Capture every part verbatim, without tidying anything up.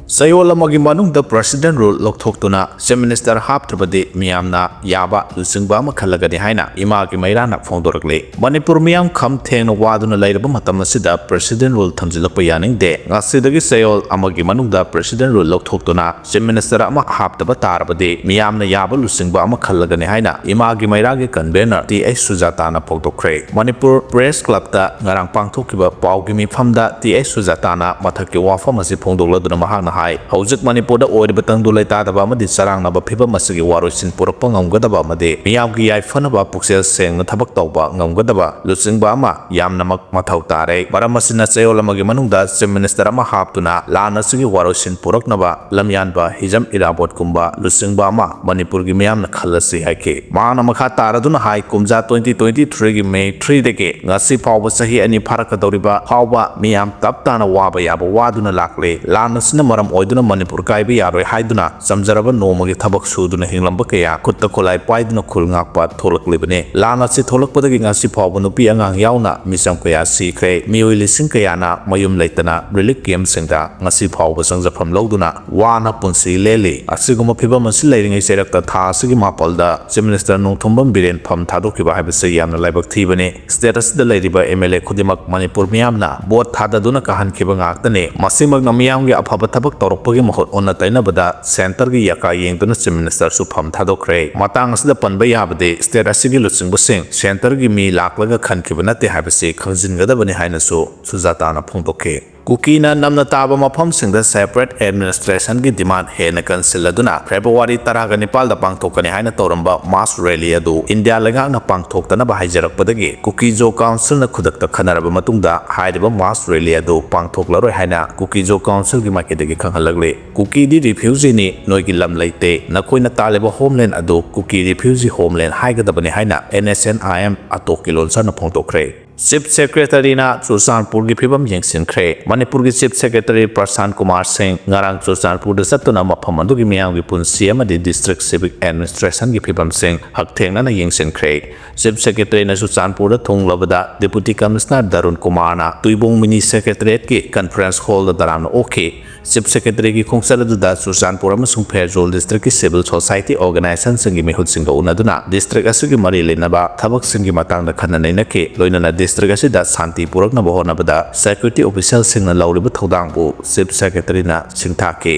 ꯆꯌꯣꯜ ꯑꯃꯒꯤ ꯃꯅꯨꯡꯗ President Rule ꯂꯧꯊꯣꯛꯇꯨꯅ Chief Minister ꯍꯥꯞꯇ꯭ꯔꯕꯗꯤ ꯃꯤꯌꯥꯝꯅ ꯌꯥꯕ ꯂꯨꯆꯤꯡꯕ ꯑꯃ ꯈꯜꯂꯒꯅꯤ ꯍꯥꯏꯅ ꯏꯃꯥꯒꯤ ꯃꯩꯔꯥꯅ ꯐꯣꯡꯗꯣꯔꯛꯂꯤ꯫ ꯃꯅꯤꯄꯨꯔ ꯃꯤꯌꯥꯝ ꯈꯝ ꯊꯦꯡꯅ ꯋꯥꯗꯨꯅ ꯂꯩꯔꯕ ꯃꯇꯝ ꯑꯁꯤꯗ President Rule ꯊꯝꯖꯤꯜꯂꯛꯄ ꯌꯥꯅꯤꯡꯗꯦ꯫ ꯉꯁꯤꯗꯒꯤ ꯆꯌꯣꯜ ꯑꯃꯒꯤ ꯃꯅꯨꯡꯗ President Rule ꯂꯧꯊꯣꯛꯇꯨꯅ Chief Minister ꯑꯃ ꯍꯥꯞꯇꯕ ꯇꯥꯔꯕꯗꯤ ꯃꯤꯌꯥꯝꯅ ꯌꯥꯕ ꯂꯨꯆꯤꯡꯕ ꯑꯃ ꯈꯜꯂꯒꯅꯤ ꯍꯥꯏꯅ ꯏꯃꯥꯒꯤ ꯃꯩꯔꯥꯒꯤ convener ꯇꯤ ꯑꯩꯆ ꯁꯨꯖꯥꯇꯥꯅ ꯐꯣꯡꯗꯣꯛꯈ꯭ꯔꯦ꯫ ꯃꯅꯤꯄꯨꯔ Press Club ꯇ ꯉꯔꯥꯡ ꯄꯥꯡꯊꯣꯛꯈꯤꯕ ꯄꯥꯎꯒꯤ ꯃꯤꯐꯝꯗ ꯇꯤ ꯑꯩꯆ ꯁꯨꯖꯥꯇꯥꯅ ꯃꯊꯛꯀꯤ ꯋꯥꯐꯝ ꯑꯁꯤ ꯐꯣꯡꯗꯣꯛꯂꯗꯨꯅ ꯃꯍꯥꯛꯅ ꯍꯥꯏ, ꯍꯧꯖꯤꯛ ꯃꯅꯤꯄꯨꯔꯗ ꯑꯣꯏꯔꯤꯕ ꯇꯪꯗꯨ ꯂꯩꯇꯥꯗꯕ ꯑꯃꯗꯤ ꯆꯔꯥꯡꯅꯕ ꯐꯤꯚꯝ ꯑꯁꯤꯒꯤ ꯋꯥꯔꯣꯏꯁꯤꯟ ꯄꯨꯔꯛꯄ ꯉꯝꯒꯗꯕ ꯑꯃꯗꯤ ꯃꯤꯌꯥꯝꯒꯤ ꯌꯥꯏꯐꯅꯕ ꯄꯨꯛꯆꯦꯜ ꯁꯦꯡꯅ ꯊꯕꯛ ꯇꯧꯕ ꯉꯝꯒꯗꯕ ꯂꯨꯆꯤꯡꯕ ꯑꯃ ꯌꯥꯝꯅꯃꯛ ꯃꯊꯧ ꯇꯥꯔꯦ꯫ ꯃꯔꯝ ꯑꯁꯤꯅ ꯆꯌꯣꯜ ꯑꯃꯒꯤ ꯃꯅꯨꯡꯗ Chief Minister ꯑꯃ ꯍꯥꯞꯇꯨꯅ ꯂꯥꯟ ꯑꯁꯤꯒꯤ ꯋꯥꯔꯣꯏꯁꯤꯟ ꯄꯨꯔꯛꯅꯕ ꯂꯝꯌꯥꯟꯕ ꯍꯤꯖꯝ ꯏꯔꯥꯕꯣꯠꯀꯨꯝꯕ ꯂꯨꯆꯤꯡꯕ ꯑꯃ ꯃꯅꯤꯄꯨꯔꯒꯤ ꯃꯤꯌꯥꯝꯅ ꯈꯜꯂꯁꯤ ꯍꯥꯏꯈꯤ꯫ ꯃꯍꯥꯛꯅ ꯃꯈꯥ ꯇꯥꯔꯗꯨꯅ ꯍꯥꯏ, ꯀꯨꯝꯖꯥ twenty twenty-three ꯒꯤ May three ꯗꯒꯤ ꯉꯁꯤ ꯐꯥꯎꯕ ꯆꯍꯤ ꯑꯅꯤ ꯐꯥꯔꯛꯀꯗꯧꯔꯤꯕ ꯐꯥꯎꯕ ꯃꯤꯌꯥꯝ ꯇꯞ ꯇꯥꯅ ꯋꯥꯕ ꯌꯥꯕ ꯋꯥꯗꯨꯅ ꯂꯥꯛꯂꯦ꯫ ꯂꯥꯟ ꯑꯁꯤꯅ ꯃꯔꯝ ꯑꯣꯏꯗꯨꯅ ꯃꯅꯤꯄꯨꯔ ꯀꯥꯏꯕ ꯌꯥꯔꯣꯏ ꯍꯥꯏꯗꯨꯅ ꯆꯝꯖꯔꯕ ꯅꯣꯡꯃꯒꯤ ꯊꯕꯛ ꯁꯨꯗꯨꯅ ꯍꯤꯡꯂꯝꯕ ꯀꯌꯥ ꯈꯨꯠꯇ ꯈꯨꯠꯂꯥꯏ ꯄꯥꯏꯗꯨꯅ ꯈꯨꯜ ꯉꯥꯛꯄ ꯊꯣꯛꯂꯛꯂꯤꯕꯅꯤ꯫ ꯂꯥꯟ ꯑꯁꯤ ꯊꯣꯛꯂꯛꯄꯗꯒꯤ ꯉꯁꯤ ꯐꯥꯎꯕ ꯅꯨꯄꯤ ꯑꯉꯥꯡ ꯌꯥꯎꯅ ꯃꯤꯆꯝ ꯀꯌꯥ ꯁꯤꯈ꯭ꯔꯦ꯫ ꯃꯤꯑꯣꯏ ꯂꯤꯁꯤꯡ ꯀꯌꯥꯅ ꯃꯌꯨꯝ ꯂꯩꯇꯅ relief camp ꯁꯤꯡꯗ ꯉꯁꯤ ꯐꯥꯎꯕ ꯆꯪꯖꯐꯝ ꯂꯧꯗꯨꯅ ꯋꯥꯅ ꯄꯨꯟꯁꯤ ꯂꯦꯜꯂꯤ꯫ ꯑꯁꯤꯒꯨꯝꯕ ꯐꯤꯚꯝ ꯑꯁꯤ ꯂꯩꯔꯤꯉꯩ ꯆꯩꯔꯛꯇ ꯊꯥ ꯑꯁꯤꯒꯤ ꯃꯥꯄꯜꯗ Chief Minister ꯅꯣꯡꯊꯣꯝꯕꯝ ꯕꯤꯔꯦꯟ ꯐꯝ ꯊꯥꯗꯣꯛꯈꯤꯕ ꯍꯥꯏꯕꯁꯤ ꯌꯥꯝꯅ ꯂꯥꯏꯕꯛ ꯊꯤꯕꯅꯤ꯫ State ꯑꯁꯤꯗ ꯂꯩꯔꯤꯕ M L A ꯈꯨꯗꯤꯡꯃꯛ ꯃꯅꯤꯄꯨꯔ ꯃꯤꯌꯥꯝꯅ vote ꯊꯥꯗꯗꯨꯅ ꯀꯥꯍꯟꯈꯤꯕ ꯉꯥꯛꯇꯅꯤ꯫ ꯃꯁꯤꯃꯛꯅ ꯃꯤꯌꯥꯝꯒꯤ ꯑꯐꯕ ꯊꯕꯛ ꯇꯧꯔꯛꯄꯒꯤ ꯃꯍꯨꯠ ꯑꯣꯟꯅ ꯇꯩꯅꯕꯗ centre ꯒꯤ ꯌꯥꯀꯥ ꯌꯦꯡꯗꯨꯅ Chief Minister ꯁꯨ ꯐꯝ ꯊꯥꯗꯣꯛꯈ꯭ꯔꯦ꯫ ꯃꯇꯥꯡ ꯑꯁꯤꯗ ꯄꯟꯕ ꯌꯥꯕꯗꯤ state ꯑꯁꯤꯒꯤ ꯂꯨꯆꯤꯡꯕꯁꯤꯡ centre ꯒꯤ ꯃꯤ ꯂꯥꯛꯂꯒ ꯈꯟꯈꯤꯕ ꯅꯠꯇꯦ ꯍꯥꯏꯕꯁꯤ ꯈꯪꯖꯤꯟꯒꯗꯕꯅꯤ ꯍꯥꯏꯅꯁꯨ ꯁꯨꯖꯥꯇꯥꯅ ꯐꯣꯡꯗꯣꯛꯈꯤ꯫ ꯀꯨꯀꯤꯅ ꯅꯝꯅ ꯇꯥꯕ ꯃꯐꯝꯁꯤꯡꯗ separate administration ꯒꯤ demand ꯍꯦꯟꯅ ꯀꯟꯁꯤꯜꯂꯗꯨꯅ February ꯇꯔꯥꯒ ꯅꯤꯄꯥꯜꯗ ꯄꯥꯡꯊꯣꯛꯀꯅꯤ ꯍꯥꯏꯅ ꯇꯧꯔꯝꯕ mass rally ꯑꯗꯨ ꯏꯟꯗꯤꯌꯥ ꯂꯩꯉꯥꯛꯅ ꯄꯥꯡꯊꯣꯛꯇꯅꯕ ꯍꯥꯏꯖꯔꯛꯄꯗꯒꯤ Kuki-Zo Council ꯅ ꯈꯨꯗꯛꯇ ꯈꯟꯅꯔꯕ ꯃꯇꯨꯡꯗ ꯍꯥꯏꯔꯤꯕ mass rally ꯑꯗꯨ ꯄꯥꯡꯊꯣꯛꯂꯔꯣꯏ ꯍꯥꯏꯅ Kuki-Zo Council ꯒꯤ ꯃꯥꯏꯀꯩꯗꯒꯤ ꯈꯪꯍꯜꯂꯛꯂꯤ꯫ ꯀꯨꯀꯤꯗꯤ refugee ꯅꯤ, ꯅꯣꯏꯒꯤ ꯂꯝ ꯂꯩꯇꯦ꯫ ꯅꯈꯣꯏꯅ ꯇꯥꯜꯂꯤꯕ homeland ꯑꯗꯨ Kuki refugee homeland ꯍꯥꯏꯒꯗꯕꯅꯤ ꯍꯥꯏꯅ N S N I M ꯑꯇꯣꯛꯀꯤ ꯂꯣꯟꯁꯥꯅ ꯐꯣꯡꯗꯣꯛꯈ꯭ꯔꯦ꯫ Chief Secretary ꯅ ꯆꯨꯔꯆꯥꯟꯄꯨꯔꯒꯤ ꯐꯤꯚꯝ ꯌꯦꯡꯁꯤꯟꯈ꯭ꯔꯦ꯫ ꯃꯅꯤꯄꯨꯔꯒꯤ Chief Secretary ꯄ꯭ꯔꯁꯥꯟ ꯀꯨꯃꯥꯔ ꯁꯤꯡ ꯉꯔꯥꯡ ꯆꯨꯔꯆꯥꯟꯄꯨꯔꯗ ꯆꯠꯇꯨꯅ ꯃꯐꯝ ꯑꯗꯨꯒꯤ ꯃꯤꯌꯥꯝꯒꯤ ꯄꯨꯟꯁꯤ ꯑꯃꯗꯤ District Civic Administration ꯒꯤ ꯐꯤꯚꯝꯁꯤꯡ ꯍꯛꯊꯦꯡꯅꯅ ꯌꯦꯡꯁꯤꯟꯈ꯭ꯔꯦ꯫ Chief Secretary ꯅ ꯆꯨꯔꯆꯥꯟꯄꯨꯔꯗ ꯊꯨꯡꯂꯕꯗ Deputy Commissioner ꯗꯔꯨꯟ ꯀꯨꯃꯥꯔꯅ ꯇꯨꯏꯕꯣꯡ Mini Secretariat ꯀꯤ conference hall ꯗ ꯇꯔꯥꯝꯅ ꯑꯣꯛꯈꯤ꯫ Chief Secretary ꯒꯤ ꯈꯣꯡꯆꯠ ꯑꯗꯨꯗ ꯆꯨꯔꯆꯥꯟꯄꯨꯔ ꯑꯃꯁꯨꯡ ꯐꯦꯔꯖꯣꯜ district ꯀꯤ civil society organization ꯁꯤꯡꯒꯤ ꯃꯤꯍꯨꯠꯁꯤꯡꯒ ꯎꯅꯗꯨꯅ district ꯑꯁꯤꯒꯤ ꯃꯔꯤ ꯂꯩꯅꯕ ꯊꯕꯛꯁꯤꯡꯒꯤ ꯃꯇꯥꯡꯗ ꯈꯟꯅ ꯅꯩꯅꯈꯤ꯫ ꯂꯣꯏꯅꯅ district ꯑꯁꯤꯗ ꯁꯥꯟꯇꯤ ꯄꯨꯔꯛꯅꯕ ꯍꯣꯠꯅꯕꯗ security official ꯁꯤꯡꯅ ꯂꯧꯔꯤꯕ ꯊꯧꯗꯥꯡꯕꯨ Chief Secretary ꯅ ꯁꯤꯡꯊꯥꯈꯤ꯫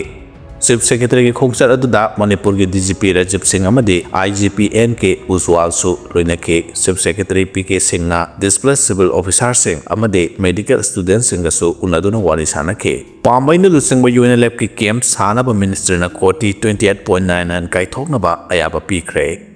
Chief Secretary ꯒꯤ ꯈꯣꯡꯆꯠ ꯑꯗꯨꯗ ꯃꯅꯤꯄꯨꯔꯒꯤ D G P ꯔꯥꯖꯤꯕ ꯁꯤꯡ ꯑꯃꯗꯤ I G P N K ꯎꯖꯋꯥꯜꯁꯨ ꯂꯣꯏꯅꯈꯤ꯫ Chief Secretary P K ꯁꯤꯡꯅ displaced civil officer ꯁꯤꯡ ꯑꯃꯗꯤ medical student ꯁꯤꯡꯒꯁꯨ ꯎꯅꯗꯨꯅ ꯋꯥꯔꯤ ꯁꯥꯅꯈꯤ꯫ ꯄꯥꯝꯕꯩꯅ ꯂꯨꯆꯤꯡꯕ UNLF ꯀꯤ camp ꯁꯥꯅꯕ ministry ꯅ ꯀꯣꯇꯤ twenty eight point nine nine ꯀꯥꯏꯊꯣꯛꯅꯕ ꯑꯌꯥꯕ ꯄꯤꯈ꯭ꯔꯦ꯫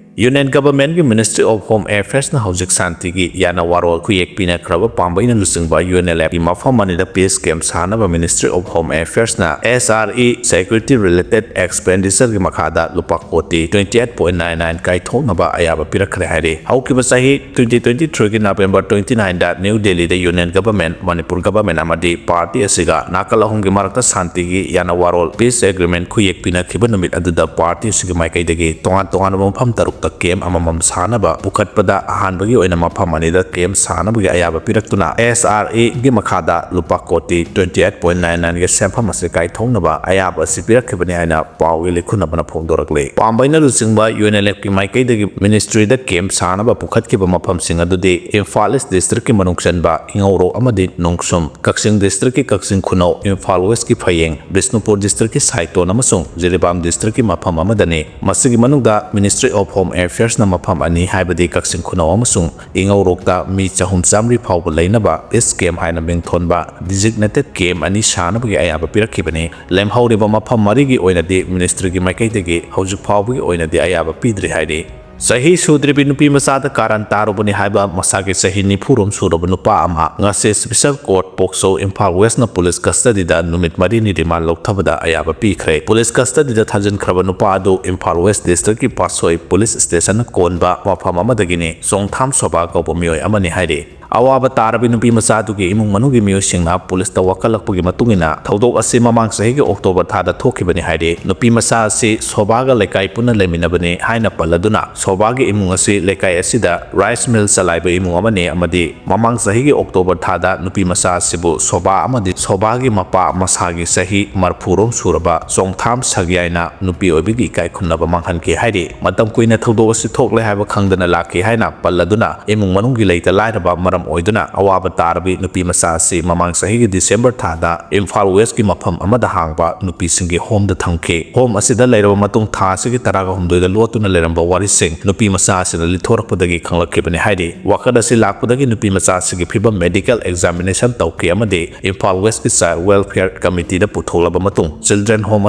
Union Government ꯀꯤ Ministry of Home Affairs ꯅ ꯍꯧꯖꯤꯛ ꯁꯥꯟꯇꯤꯒꯤ ꯌꯥꯅ ꯋꯥꯔꯣꯜ ꯈꯨꯌꯦꯛ ꯄꯤꯅꯈ꯭ꯔꯕ ꯄꯥꯝꯕꯩꯅ ꯂꯨꯆꯤꯡꯕ UNLF ꯀꯤ ꯃꯐꯝ ꯑꯅꯤꯗ peace camp ꯁꯥꯅꯕ Ministry of Home Affairs ꯅ S R E security related expenditure ꯒꯤ ꯃꯈꯥꯗ ꯂꯨꯄꯥ ꯀꯣꯇꯤ twenty eight point nine nine ꯀꯥꯏꯊꯣꯛꯅꯕ ꯑꯌꯥꯕ ꯄꯤꯔꯛꯈ꯭ꯔꯦ ꯍꯥꯏꯔꯤ꯫ ꯍꯧꯈꯤꯕ ꯆꯍꯤ twenty twenty three ꯒꯤ November twenty nine ꯗ New Delhi ꯗ Union Government, ꯃꯅꯤꯄꯨꯔ Government ꯑꯃꯗꯤ party ꯑꯁꯤꯒ ꯅꯥꯀꯜ ꯑꯍꯨꯝꯒꯤ ꯃꯔꯛꯇ ꯁꯥꯟꯇꯤꯒꯤ ꯌꯥꯅ ꯋꯥꯔꯣꯜ peace agreement ꯈꯨꯌꯦꯛ ꯄꯤꯅꯈꯤꯕ ꯅꯨꯃꯤꯠ ꯑꯗꯨꯗ party ꯑꯁꯤꯒꯤ ꯃꯥꯏꯀꯩꯗꯒꯤ ꯇꯣꯉꯥꯟ ꯇꯣꯉꯥꯟꯕ ꯃꯐꯝ ꯇꯔꯨꯛꯇ camp ꯑꯃꯃꯝ ꯁꯥꯅꯕ ꯄꯨꯈꯠꯄꯗ ꯑꯍꯥꯟꯕꯒꯤ ꯑꯣꯏꯅ ꯃꯐꯝ ꯑꯅꯤꯗ camp ꯁꯥꯅꯕꯒꯤ ꯑꯌꯥꯕ ꯄꯤꯔꯛꯇꯨꯅ S R E ꯒꯤ ꯃꯈꯥꯗ ꯂꯨꯄꯥ ꯀꯣꯇꯤ twenty eight point nine nine ꯒꯤ ꯁꯦꯟꯐꯝ ꯑꯁꯤ ꯀꯥꯏꯊꯣꯛꯅꯕ ꯑꯌꯥꯕ ꯑꯁꯤ ꯄꯤꯔꯛꯈꯤꯕꯅꯤ ꯍꯥꯏꯅ ꯄꯥꯎꯒꯤ ꯂꯤꯈꯨꯅꯕꯅ ꯐꯣꯡꯗꯣꯔꯛꯂꯤ꯫ ꯄꯥꯝꯕꯩꯅ ꯂꯨꯆꯤꯡꯕ UNLF ꯀꯤ ꯃꯥꯏꯀꯩꯗꯒꯤ ministry ꯗ camp ꯁꯥꯅꯕ ꯄꯨꯈꯠꯈꯤꯕ ꯃꯐꯝꯁꯤꯡ ꯑꯗꯨꯗꯤ Imphal East district ꯀꯤ ꯃꯅꯨꯡ ꯆꯟꯕ ꯏꯉꯧꯔꯣꯛ ꯑꯃꯗꯤ ꯅꯣꯡꯁꯨꯝ, ꯀꯛꯆꯤꯡ district ꯀꯤ ꯀꯛꯆꯤꯡ ꯈꯨꯅꯧ, Imphal West ꯀꯤ ꯐꯌꯦꯡ, ꯕꯤꯁꯅꯨꯄꯨꯔ district ꯀꯤ ꯁꯥꯏꯇꯣꯟ ꯑꯃꯁꯨꯡ ꯖꯤꯔꯤꯕꯥꯝ district ꯀꯤ ꯃꯐꯝ ꯑꯃꯗꯅꯤ꯫ ꯃꯁꯤꯒꯤ ꯃꯅꯨꯡꯗ Ministry of Home Affairs ꯅ ꯃꯐꯝ ꯑꯅꯤ, ꯍꯥꯏꯕꯗꯤ ꯀꯛꯆꯤꯡ ꯈꯨꯅꯧ ꯑꯃꯁꯨꯡ ꯏꯉꯧꯔꯣꯛꯇ ꯃꯤ ꯆꯍꯨꯝ ꯆꯥꯃꯔꯤ ꯐꯥꯎꯕ ꯂꯩꯅꯕ peace camp ꯍꯥꯏꯅ ꯃꯤꯡꯊꯣꯟꯕ designated camp ꯑꯅꯤ ꯁꯥꯅꯕꯒꯤ ꯑꯌꯥꯕ ꯄꯤꯔꯛꯈꯤꯕꯅꯤ꯫ ꯂꯦꯝꯍꯧꯔꯤꯕ ꯃꯐꯝ ꯃꯔꯤꯒꯤ ꯑꯣꯏꯅꯗꯤ ministry ꯒꯤ ꯃꯥꯏꯀꯩꯗꯒꯤ ꯍꯧꯖꯤꯛ ꯐꯥꯎꯕꯒꯤ ꯑꯣꯏꯅꯗꯤ ꯑꯌꯥꯕ ꯄꯤꯗ꯭ꯔꯤ ꯍꯥꯏꯔꯤ꯫ ꯆꯍꯤ ꯁꯨꯗ꯭ꯔꯤꯕꯤ ꯅꯨꯄꯤ ꯃꯆꯥꯗ ꯀꯥꯔꯟ ꯇꯥꯔꯨꯕꯅꯤ ꯍꯥꯏꯕ ꯃꯁꯥꯒꯤ ꯆꯍꯤ ꯅꯤꯐꯨ ꯔꯣꯝ ꯁꯨꯔꯕ ꯅꯨꯄꯥ ꯑꯃ ꯉꯁꯤ special court POCSO Imphal West ꯅ police custody ꯗ ꯅꯨꯃꯤꯠ ꯃꯔꯤꯅꯤ remand ꯂꯧꯊꯕꯗ ꯑꯌꯥꯕ ꯄꯤꯈ꯭ꯔꯦ꯫ Police custody ꯗ ꯊꯥꯖꯤꯟꯈ꯭ꯔꯕ ꯅꯨꯄꯥ ꯑꯗꯨ Imphal West district ꯀꯤ ꯄꯥꯠꯁꯣꯏ police station ꯅ ꯀꯣꯟꯕ ꯃꯐꯝ ꯑꯃꯗꯒꯤꯅꯤ꯫ ꯆꯣꯡꯊꯥꯝ ꯁꯣꯕꯥ ꯀꯧꯕ ꯃꯤꯑꯣꯏ ꯑꯃꯅꯤ ꯍꯥꯏꯔꯤ꯫ ꯑꯋꯥꯕ ꯇꯥꯔꯕꯤ ꯅꯨꯄꯤ ꯃꯆꯥꯗꯨꯒꯤ ꯏꯃꯨꯡ ꯃꯅꯨꯡꯒꯤ ꯃꯤꯑꯣꯏꯁꯤꯡꯅ ꯄꯨꯂꯤꯁꯇ ꯋꯥꯀꯠꯂꯛꯄꯒꯤ ꯃꯇꯨꯡ ꯏꯟꯅ, ꯊꯧꯗꯣꯛ ꯑꯁꯤ ꯃꯃꯥꯡ ꯆꯍꯤꯒꯤ ꯑꯣꯛꯇꯣꯕꯔ ꯊꯥꯗ ꯊꯣꯛꯈꯤꯕꯅꯤ ꯍꯥꯏꯔꯤ꯫ ꯅꯨꯄꯤ ꯃꯆꯥ ꯑꯁꯤ ꯁꯣꯚꯥꯒ ꯂꯩꯀꯥꯏ ꯄꯨꯟꯅ ꯂꯩꯃꯤꯟꯅꯕꯅꯤ ꯍꯥꯏꯅ ꯄꯜꯂꯗꯨꯅ, ꯁꯣꯚꯥꯒꯤ ꯏꯃꯨꯡ ꯑꯁꯤ ꯂꯩꯀꯥꯏ ꯑꯁꯤꯗ ꯔꯥꯏꯁ ꯃꯤꯜ ꯆꯂꯥꯏꯕ ꯏꯃꯨꯡ ꯑꯃꯅꯤ ꯑꯃꯗꯤ ꯃꯃꯥꯡ ꯆꯍꯤꯒꯤ ꯑꯣꯛꯇꯣꯕꯔ ꯊꯥꯗ ꯅꯨꯄꯤ ꯃꯆꯥ ꯑꯁꯤꯕꯨ ꯁꯣꯚꯥ ꯑꯃꯗꯤ ꯁꯣꯚꯥꯒꯤ ꯃꯄꯥ ꯃꯁꯥꯒꯤ ꯆꯍꯤ ꯃꯔꯐꯨ ꯔꯣꯝ ꯁꯨꯔꯕ ꯆꯣꯡꯊꯥꯝ ꯁꯒ꯭ꯌꯥꯏꯅ ꯅꯨꯄꯤ ꯑꯣꯏꯕꯒꯤ ꯏꯀꯥꯏ ꯈꯨꯝꯅꯕ ꯃꯥꯡꯍꯟꯈꯤ ꯍꯥꯏꯔꯤ꯫ ꯃꯇꯝ ꯀꯨꯏꯅ ꯊꯧꯗꯣꯛ ꯑꯁꯤ ꯊꯣꯛꯂꯦ ꯍꯥꯏꯕ ꯈꯪꯗꯅ ꯂꯥꯛꯈꯤ ꯍꯥꯏꯅ ꯄꯜꯂꯗꯨꯅ, ꯏꯃꯨꯡ ꯃꯅꯨꯡꯒꯤ ꯂꯩꯇ ꯂꯥꯏꯔꯕ ꯃꯔꯝ ꯑꯣꯏꯗꯨꯅ ꯑꯋꯥꯕ ꯇꯥꯔꯕꯤ ꯅꯨꯄꯤ ꯃꯆꯥ ꯑꯁꯤ ꯃꯃꯥꯡ ꯆꯍꯤꯒꯤ ꯗꯤꯁꯦꯝꯕꯔ ꯊꯥꯗ ꯏꯝꯐꯥꯜ ꯋꯦꯁꯀꯤ ꯃꯐꯝ ꯑꯃꯗ ꯍꯥꯡꯕ ꯅꯨꯄꯤꯁꯤꯡꯒꯤ ꯍꯣꯝꯗ ꯊꯝꯈꯤ꯫ ꯍꯣꯝ ꯑꯁꯤꯗ ꯂꯩꯔꯕ ꯃꯇꯨꯡ ꯊꯥ ꯑꯁꯤꯒꯤ ꯇꯔꯥꯍꯨꯝꯗꯣꯏꯗ ꯂꯣꯠꯇꯨꯅ ꯂꯩꯔꯝꯕ ꯋꯥꯔꯤꯁꯤꯡ ꯅꯨꯄꯤ ꯃꯆꯥ ꯑꯁꯤꯅ ꯂꯤꯊꯣꯔꯛꯄꯗꯒꯤ ꯈꯪꯂꯛꯈꯤꯕꯅꯤ ꯍꯥꯏꯔꯤ꯫ ꯋꯥꯀꯠ ꯑꯁꯤ ꯂꯥꯛꯄꯗꯒꯤ ꯅꯨꯄꯤ ꯃꯆꯥ ꯑꯁꯤꯒꯤ ꯐꯤꯕꯝ ꯃꯦꯗꯤꯀꯦꯜ ꯑꯦꯛꯖꯥꯃꯤꯅꯦꯁꯟ ꯇꯧꯈꯤ ꯑꯃꯗꯤ ꯏꯝꯐꯥꯜ ꯋꯦꯁꯀꯤ ꯆꯥꯏꯜ ꯋꯦꯜꯐꯤꯌꯔ ꯀꯃꯤꯇꯤꯗ ꯄꯨꯊꯣꯛꯂꯕ ꯃꯇꯨꯡ, ꯆꯤꯜꯗ꯭ꯔꯦꯟ ꯍꯣꯝ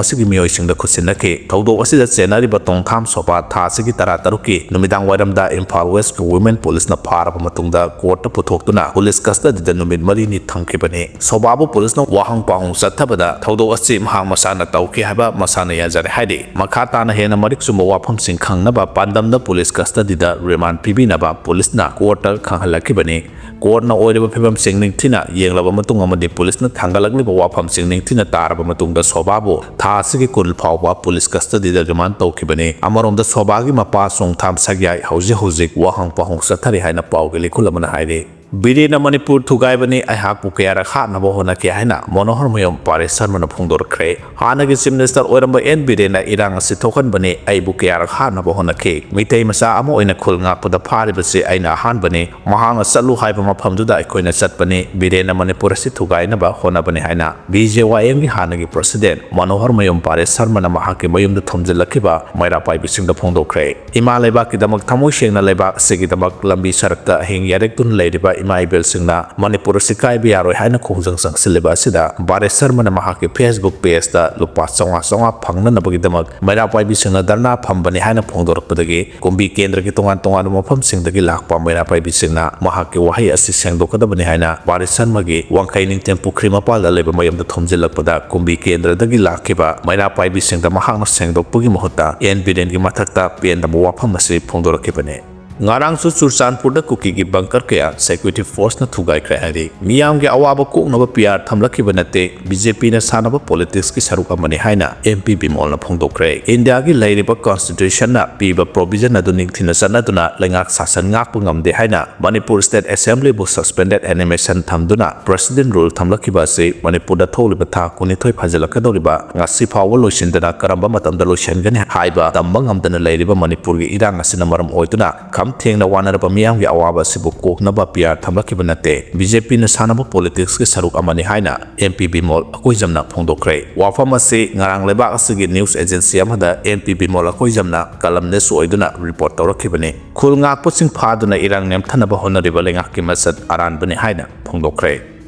ꯑꯁꯤꯒꯤ ꯃꯤꯑꯣꯏꯁꯤꯡꯗ ꯈꯨꯠꯁꯤꯟꯅꯈꯤ꯫ ꯊꯧꯗꯣꯛ ꯑꯁꯤꯗ ꯆꯦꯟꯅꯔꯤꯕ ꯇꯣꯡꯊꯥꯝ ꯁꯣꯄꯥ ꯊꯥ ꯑꯁꯤꯒꯤ ꯇꯔꯥ ꯇꯔꯨꯛꯀꯤ ꯅꯨꯃꯤꯗꯥꯡ ꯋꯥꯏꯔꯝꯗ ꯏꯝꯐꯥꯜ ꯋꯦꯁꯀꯤ ꯋꯨꯃꯦꯟ ꯄꯨꯂꯤꯁꯅ ꯐꯥꯔꯕ ꯃꯇꯨꯡꯗ ꯀꯣꯔꯠꯇ ꯄꯨꯊꯣꯛꯇꯨꯅ ꯄꯨꯂꯤꯁ ꯀꯁꯇꯗꯤꯗ ꯅꯨꯃꯤꯠ ꯃꯔꯤꯅꯤ ꯊꯝꯈꯤꯕꯅꯤ꯫ ꯁꯣꯕꯥꯕꯨ ꯄꯨꯂꯤꯁꯅ ꯋꯥꯍꯪ ꯄꯥꯎꯍꯪ ꯆꯠꯊꯕꯗ ꯊꯧꯗꯣꯛ ꯑꯁꯤ ꯃꯍꯥꯛ ꯃꯁꯥꯅ ꯇꯧꯈꯤ ꯍꯥꯏꯕ ꯃꯁꯥꯅ ꯌꯥꯖꯔꯦ ꯍꯥꯏꯔꯤ꯫ ꯃꯈꯥ ꯇꯥꯅ ꯍꯦꯟꯅ ꯃꯔꯤꯛ ꯆꯨꯝꯕ ꯋꯥꯐꯝꯁꯤꯡ ꯈꯪꯅꯕ ꯄꯥꯟꯗꯝꯗ ꯄꯨꯂꯤꯁ ꯀꯁꯇꯗꯤꯗ ꯔꯤꯃꯥꯟ ꯄꯤꯕꯤꯅꯕ ꯄꯨꯂꯤꯁꯅ ꯀꯣꯔꯠꯇ ꯈꯪꯍꯜꯂꯛꯈꯤꯕꯅꯤ꯫ ꯀꯣꯔꯠꯅ ꯑꯣꯏꯔꯤꯕ ꯐꯤꯕꯝꯁꯤꯡ ꯅꯤꯡꯊꯤꯅ ꯌꯦꯡꯂꯕ ꯃꯇꯨꯡ ꯑꯃꯗꯤ ꯄꯨꯂꯤꯁꯅ ꯊꯥꯡꯒꯠꯂꯛꯂꯤꯕ ꯋꯥꯐꯝꯁꯤꯡ ꯅꯤꯡꯊꯤꯅ ꯇꯥꯔꯕ ꯃꯇꯨꯡꯗ ꯁꯣꯕꯥꯕꯨ ꯊꯥ ꯑꯁꯤꯒꯤ ꯀꯨꯟ ꯐꯥꯎꯕ ꯄꯨꯂꯤꯁ ꯀꯁꯇꯗꯤꯗ ꯔꯤꯃꯥꯟ ꯇꯧꯈꯤꯕꯅꯤ꯫ ꯑꯃꯔꯣꯝꯗ ꯁꯣꯕꯥꯒꯤ ꯃꯄꯥ ꯆꯣꯡꯊꯥꯝ ꯁꯛꯌꯥꯏ ꯍꯧꯖꯤꯛ ꯍꯧꯖꯤꯛ ꯋꯥꯍꯪ ꯄꯥꯎꯍꯪ ꯆꯠꯊꯔꯤ ꯍꯥꯏꯅ ꯄꯥꯎꯒꯤ ꯂꯤꯈꯨꯜ ꯑꯃꯅ ꯍꯥꯏꯔꯤ꯫ ꯕꯤꯔꯦꯟꯅ ꯃꯅꯤꯄꯨꯔ ꯊꯨꯒꯥꯏꯕꯅꯤ, ꯑꯩꯍꯥꯛꯄꯨ ꯀꯌꯥꯔꯛ ꯍꯥꯠꯅꯕ ꯍꯣꯠꯅꯈꯤ ꯍꯥꯏꯅ ꯃꯅꯣꯍꯔ ꯃꯌꯨꯝ ꯄꯥꯔꯦꯁ ꯁꯔꯃꯅ ꯐꯣꯡꯗꯣꯔꯛꯈ꯭ꯔꯦ꯫ ꯍꯥꯟꯅꯒꯤ ꯆꯤꯐ ꯃꯤꯅꯤꯁꯇꯔ ꯑꯣꯏꯔꯝꯕ ꯑꯦꯟ ꯕꯤꯔꯦꯟꯅ ꯏꯔꯥꯡ ꯑꯁꯤ ꯊꯣꯛꯍꯟꯕꯅꯤ, ꯑꯩꯕꯨ ꯀꯌꯥꯔꯛ ꯍꯥꯠꯅꯕ ꯍꯣꯠꯅꯈꯤ꯫ ꯃꯤꯇꯩ ꯃꯆꯥ ꯑꯃ ꯑꯣꯏꯅ ꯈꯨꯜ ꯉꯥꯛꯄꯗ ꯐꯥꯔꯤꯕꯁꯤ ꯑꯩꯅ ꯑꯍꯥꯟꯕꯅꯤ꯫ ꯃꯍꯥꯛꯅ ꯆꯠꯂꯨ ꯍꯥꯏꯕ ꯃꯐꯝꯗꯨꯗ ꯑꯩꯈꯣꯏꯅ ꯆꯠꯄꯅꯤ꯫ ꯕꯤꯔꯦꯟꯅ ꯃꯅꯤꯄꯨꯔ ꯑꯁꯤ ꯊꯨꯒꯥꯏꯅꯕ ꯍꯣꯠꯅꯕꯅꯤ ꯍꯥꯏꯅ ꯕꯤ ꯖꯦ ꯋꯥꯏ ꯑꯦꯝꯒꯤ ꯍꯥꯟꯅꯒꯤ ꯄ꯭ꯔꯁꯤꯗꯦꯟ ꯃꯅꯣꯍꯔ ꯃꯌꯨꯝ ꯄꯥꯔꯦꯁ ꯁꯔꯃꯅ ꯃꯍꯥꯛꯀꯤ ꯃꯌꯨꯝꯗ ꯊꯣꯝꯖꯤꯜꯂꯛꯈꯤꯕ ꯃꯩꯔꯥ ꯄꯥꯏꯕꯤꯁꯤꯡꯗ ꯐꯣꯡꯗꯣꯛꯈ꯭ꯔꯦ꯫ ꯏꯃꯥ ꯂꯩꯕꯥꯛꯀꯤꯗꯃꯛ ꯊꯃꯣꯏ ꯁꯦꯡꯅ ꯂꯩꯕꯥꯛ ꯑꯁꯤꯒꯤꯗꯃꯛ ꯂꯝꯕꯤ ꯁꯔꯛꯇ ꯑꯍꯤꯡ ꯌꯥꯔꯦꯛꯇꯨꯅ ꯂꯩꯔꯤꯕ ꯏꯃꯥ ꯏꯕꯦꯜꯁꯤꯡꯅ ꯃꯅꯤꯄꯨꯔ ꯑꯁꯤ ꯀꯥꯏꯕ ꯌꯥꯔꯣꯏ ꯍꯥꯏꯅ ꯈꯣꯡꯖꯪ ꯆꯪꯁꯤꯜꯂꯤꯕ ꯑꯁꯤꯗ ꯄꯥꯔꯦꯁ ꯁꯔꯃꯅ ꯃꯍꯥꯛꯀꯤ ꯐꯦꯁꯕꯨꯛ ꯄꯦꯖꯇ ꯂꯨꯄꯥ ꯆꯥꯝꯃꯉꯥ ꯆꯥꯝꯃꯉꯥ ꯐꯪꯅꯅꯕꯒꯤꯗꯃꯛ ꯃꯩꯔꯥ ꯄꯥꯏꯕꯤꯁꯤꯡꯅ ꯙꯔꯅꯥ ꯐꯝꯕꯅꯤ ꯍꯥꯏꯅ ꯐꯣꯡꯗꯣꯔꯛꯄꯗꯒꯤ ꯀꯨꯝꯕꯤ ꯀꯦꯟꯗ꯭ꯔꯒꯤ ꯇꯣꯉꯥꯟ ꯇꯣꯉꯥꯟꯕ ꯃꯐꯝꯁꯤꯡꯗꯒꯤ ꯂꯥꯛꯄ ꯃꯩꯔꯥ ꯄꯥꯏꯕꯤꯁꯤꯡꯅ ꯃꯍꯥꯛꯀꯤ ꯋꯥꯍꯩ ꯑꯁꯤ ꯁꯦꯡꯗꯣꯛꯀꯗꯕꯅꯤ ꯍꯥꯏꯅ ꯄꯥꯔꯦꯁ ꯁꯔꯃꯒꯤ ꯋꯥꯡꯈꯩ ꯅꯤꯡꯊꯦꯝ ꯄꯨꯈ꯭ꯔꯤ ꯃꯄꯥꯜꯗ ꯂꯩꯕ ꯃꯌꯨꯝꯗ ꯊꯣꯝꯖꯤꯜꯂꯛꯄꯗ ꯀꯨꯝꯕꯤ ꯀꯦꯟꯗ꯭ꯔꯗꯒꯤ ꯂꯥꯛꯈꯤꯕ ꯃꯩꯔꯥ ꯄꯥꯏꯕꯤꯁꯤꯡꯗ ꯃꯍꯥꯛꯅ ꯁꯦꯡꯗꯣꯛꯄꯒꯤ ꯃꯍꯨꯠꯇ ꯑꯦꯟ ꯕꯤꯔꯦꯟꯒꯤ ꯃꯊꯛꯇ ꯄꯦꯟꯗꯕ ꯋꯥꯐꯝ ꯑꯁꯤ ꯐꯣꯡꯗꯣꯔꯛꯈꯤꯕꯅꯤ꯫ ꯉꯔꯥꯡꯁꯨ ꯆꯨꯔꯆꯥꯟꯄꯨꯔꯗ ꯀꯨꯀꯤꯒꯤ ꯕꯪꯀꯔ ꯀꯌꯥ ꯁꯦꯀ꯭ꯌꯨꯔꯤꯇꯤ ꯐꯣꯔꯁꯅ ꯊꯨꯒꯥꯏꯈ꯭ꯔꯦ ꯍꯥꯏꯔꯤ꯫ ꯃꯤꯌꯥꯝꯒꯤ ꯑꯋꯥꯕ ꯀꯣꯛꯅꯕ ꯄꯤ ꯑꯥꯔ ꯊꯝꯂꯛꯈꯤꯕ ꯅꯠꯇꯦ, ꯕꯤ ꯖꯦ ꯄꯤꯅ ꯁꯥꯟꯅꯕ ꯄꯣꯂꯤꯇꯤꯛꯁꯀꯤ ꯁꯔꯨꯛ ꯑꯃꯅꯤ ꯍꯥꯏꯅ ꯑꯦꯝ ꯄꯤ ꯕꯤꯃꯣꯜꯅ ꯐꯣꯡꯗꯣꯛꯈ꯭ꯔꯦ꯫ ꯏꯟꯗꯤꯌꯥꯒꯤ ꯂꯩꯔꯤꯕ ꯀꯟꯁꯇꯤꯇ꯭ꯌꯨꯁꯟꯅ ꯄꯤꯕ ꯄ꯭ꯔꯣꯚꯤꯖꯟ ꯑꯗꯨ ꯅꯤꯡꯊꯤꯅ ꯆꯠꯅꯗꯨꯅ ꯂꯩꯉꯥꯛ ꯁꯥꯁꯟ ꯉꯥꯛꯄ ꯉꯝꯗꯦ ꯍꯥꯏꯅ ꯃꯅꯤꯄꯨꯔ ꯁ꯭ꯇꯦꯠ ꯑꯦꯁꯦꯝꯕ꯭ꯂꯤꯕꯨ ꯁꯁꯄꯦꯟꯗꯦꯗ ꯑꯦꯅꯤꯃꯦꯁꯟ ꯊꯝꯗꯨꯅ ꯄ꯭ꯔꯦꯁꯤꯗꯦꯟ ꯔꯨꯜ ꯊꯝꯂꯛꯈꯤꯕ ꯑꯁꯤ ꯃꯅꯤꯄꯨꯔꯗ ꯊꯣꯛꯂꯤꯕ ꯊꯥ ꯀꯨꯟꯅꯤꯊꯣꯏ ꯐꯥꯖꯤꯜꯂꯛꯀꯗꯧꯔꯤꯕ ꯉꯁꯤ ꯐꯥꯎꯕ ꯂꯣꯏꯁꯤꯟꯗꯅ ꯀꯔꯝꯕ ꯃꯇꯝꯗ ꯂꯣꯏꯁꯤꯟꯒꯅꯤ ꯍꯥꯏꯕ ꯇꯝꯕ ꯉꯝꯗꯅ ꯂꯩꯔꯤꯕ ꯃꯅꯤꯄꯨꯔꯒꯤ ꯏꯔꯥꯡ ꯑꯁꯤꯅ ꯃꯔꯝ ꯑꯣꯏꯗꯨꯅ ꯈꯝ ꯊꯦꯡꯅ ꯋꯥꯅꯔꯕ ꯃꯤꯌꯥꯝꯒꯤ ꯑꯋꯥꯕ ꯑꯁꯤꯕꯨ ꯀꯣꯛꯅꯕ ꯄꯤ ꯑꯥꯔ ꯊꯝꯂꯛꯈꯤꯕ ꯅꯠꯇꯦ, ꯕꯤ ꯖꯦ ꯄꯤꯅ ꯁꯥꯟꯅꯕ ꯄꯣꯂꯤꯇꯤꯛꯁꯀꯤ ꯁꯔꯨꯛ ꯑꯃꯅꯤ ꯍꯥꯏꯅ ꯑꯦꯝ ꯄꯤ ꯕꯤꯃꯣꯜ ꯑꯀꯣꯏꯖꯝꯅ ꯐꯣꯡꯗꯣꯛꯈ꯭ꯔꯦ꯫ ꯋꯥꯐꯝ ꯑꯁꯤ ꯉꯔꯥꯡ ꯂꯩꯕꯥꯛ ꯑꯁꯤꯒꯤ ꯅ꯭ꯌꯨꯁ ꯑꯦꯖꯦꯟꯁꯤ ꯑꯃꯗ ꯑꯦꯝ ꯄꯤ ꯕꯤꯃꯣꯜ ꯑꯀꯣꯏꯖꯝꯅ ꯀꯂꯝꯅꯦꯁ ꯑꯣꯏꯗꯨꯅ ꯔꯤꯄꯣꯔꯠ ꯇꯧꯔꯛꯈꯤꯕꯅꯤ꯫ ꯈꯨꯜ ꯉꯥꯛꯄꯁꯤꯡ ꯐꯥꯗꯨꯅ ꯏꯔꯥꯡ ꯅꯦꯝꯊꯅꯕ ꯍꯣꯠꯅꯔꯤꯕ ꯂꯩꯉꯥꯛꯀꯤ ꯃꯆꯠ ꯑꯔꯥꯟꯕꯅꯤ ꯍꯥꯏꯅ ꯐꯣꯡꯗꯣꯛꯈ꯭ꯔꯦ꯫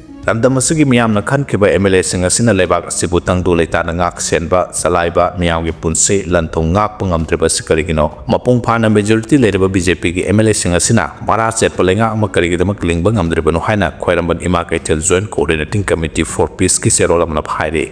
ꯂꯝꯗꯝ ꯑꯁꯤꯒꯤ ꯃꯤꯌꯥꯝꯅ ꯈꯟꯈꯤꯕ ꯑꯦꯝ ꯑꯦꯜ ꯑꯦꯁꯤꯡ ꯑꯁꯤꯅ ꯂꯩꯕꯥꯛ ꯑꯁꯤꯕꯨ ꯇꯪꯗꯨ ꯂꯩꯇꯥꯅ ꯉꯥꯛ ꯁꯦꯟꯕ, ꯆꯂꯥꯏꯕ, ꯃꯤꯌꯥꯝꯒꯤ ꯄꯨꯟꯁꯤ, ꯂꯟ ꯊꯨꯝ ꯉꯥꯛꯄ ꯉꯝꯗ꯭ꯔꯤꯕ ꯑꯁꯤ ꯀꯔꯤꯒꯤꯅꯣ? ꯃꯄꯨꯡ ꯐꯥꯅ ꯃꯦꯖꯣꯔꯤꯇꯤ ꯂꯩꯔꯤꯕ ꯕꯤ ꯖꯦ ꯄꯤꯒꯤ ꯑꯦꯝ ꯑꯦꯜ ꯑꯦꯁꯤꯡ ꯑꯁꯤꯅ ꯃꯔꯥ ꯆꯦꯠꯄ ꯂꯩꯉꯥꯛ ꯑꯃ ꯀꯔꯤꯒꯤꯗꯃꯛ ꯂꯤꯡꯕ ꯉꯝꯗ꯭ꯔꯤꯕꯅꯣ ꯍꯥꯏꯅ ꯈ꯭ꯋꯥꯏꯔꯝꯕꯟ ꯏꯃꯥ ꯀꯩꯊꯦꯜ ꯖꯣꯏꯟꯠ ꯀꯣꯑꯣꯔꯗꯤꯅꯦꯇꯤꯡ ꯀꯃꯤꯇꯤ ꯐꯣꯔ ꯄꯤꯁꯀꯤ ꯆꯦꯔꯣꯜ ꯑꯃꯅ ꯍꯥꯏꯔꯤ꯫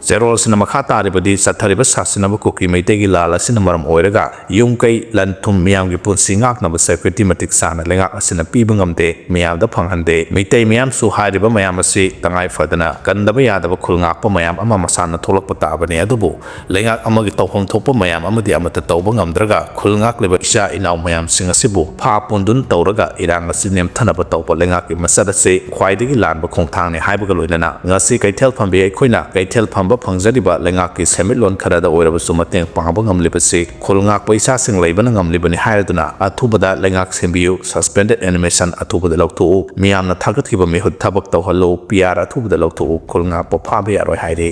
ꯆꯦꯔꯣꯜ ꯑꯁꯤꯅ ꯃꯈꯥ ꯇꯥꯔꯤꯕꯗꯤ ꯆꯠꯊꯔꯤꯕ ꯁꯥꯁꯤꯟꯅꯕ ꯀꯨꯀꯤ ꯃꯩꯇꯩꯒꯤ ꯂꯥꯜ ꯑꯁꯤꯅ ꯃꯔꯝ ꯑꯣꯏꯔꯒ ꯌꯨꯝ ꯀꯩ, ꯂꯟ ꯊꯨꯝ, ꯃꯤꯌꯥꯝꯒꯤ ꯄꯨꯟꯁꯤ ꯉꯥꯛꯅꯕ ꯁꯦꯀ꯭ꯌꯨꯔꯤꯇꯤ ꯃꯇꯤꯛ ꯆꯥꯅ ꯂꯩꯉꯥꯛ ꯑꯁꯤꯅ ꯄꯤꯕ ꯉꯝꯗꯦ, ꯃꯤꯌꯥꯝꯗ ꯐꯪꯍꯟꯗꯦ꯫ ꯃꯤꯇꯩ ꯃꯤꯌꯥꯝꯁꯨ ꯍꯥꯏꯔꯤꯕ ꯃꯌꯥꯝ ꯑꯁꯤ ꯇꯉꯥꯏ ꯐꯗꯅ ꯀꯟꯗꯕ ꯌꯥꯗꯕ ꯈꯨꯜ ꯉꯥꯛꯄ ꯃꯌꯥꯝ ꯑꯃ ꯃꯁꯥꯅ ꯊꯣꯛꯂꯛꯄ ꯇꯥꯕꯅꯤ꯫ ꯑꯗꯨꯕꯨ ꯂꯩꯉꯥꯛ ꯑꯃꯒꯤ ꯇꯧꯐꯝ ꯊꯣꯛꯄ ꯃꯌꯥꯝ ꯑꯃꯗꯤ ꯑꯃꯠꯇ ꯇꯧꯕ ꯉꯝꯗ꯭ꯔꯒ ꯈꯨꯜ ꯉꯥꯛꯂꯤꯕ ꯏꯆꯥ ꯏꯅꯥꯎ ꯃꯌꯥꯝꯁꯤꯡ ꯑꯁꯤꯕꯨ ꯐꯥ ꯄꯨꯟꯗꯨꯅ ꯇꯧꯔꯒ ꯏꯔꯥꯡ ꯑꯁꯤ ꯅꯦꯝꯊꯅꯕ ꯇꯧꯕ ꯂꯩꯉꯥꯛꯀꯤ ꯃꯆꯠ ꯑꯁꯤ ꯈ꯭ꯋꯥꯏꯗꯒꯤ ꯂꯥꯟꯕ ꯈꯣꯡꯊꯥꯡꯅꯤ ꯍꯥꯏꯕꯒ ꯂꯣꯏꯅꯅ ꯉꯁꯤ ꯀꯩꯊꯦꯜ ꯐꯝꯕꯤ ꯑꯩꯈꯣꯏꯅ ꯀꯩꯊꯦꯜ ꯐꯝꯕ ꯐꯪꯖꯔꯤꯕ ꯂꯩꯉꯥꯛꯀꯤ ꯁꯦꯟꯃꯤꯠꯂꯣꯟ ꯈꯔꯗ ꯑꯣꯏꯔꯕꯁꯨ ꯃꯇꯦꯡ ꯄꯥꯡꯕ ꯉꯝꯂꯤꯕꯁꯤ ꯈꯨꯜ ꯉꯥꯛꯄ ꯏꯆꯥꯁꯤꯡ ꯂꯩꯕꯅ ꯉꯝꯂꯤꯕꯅꯤ ꯍꯥꯏꯔꯗꯨꯅ ꯑꯊꯨꯕꯗ ꯂꯩꯉꯥꯛ ꯁꯦꯝꯕꯤꯌꯨ, ꯁꯁꯄꯦꯟꯗꯦꯗ ꯑꯦꯅꯤꯃꯦꯁꯟ ꯑꯊꯨꯕꯗ ꯂꯧꯊꯣꯛꯎ, ꯃꯤꯌꯥꯝꯅ ꯊꯥꯒꯠꯈꯤꯕ ꯃꯤꯍꯨꯠ ꯊꯕꯛ ꯇꯧꯍꯜꯂꯨ, ꯄꯤ ꯑꯥꯔ ꯑꯊꯨꯕꯗ ꯂꯧꯊꯣꯛꯎ, ꯈꯨꯜ ꯉꯥꯛꯄ ꯐꯥꯕ ꯌꯥꯔꯣꯏ ꯍꯥꯏꯔꯤ꯫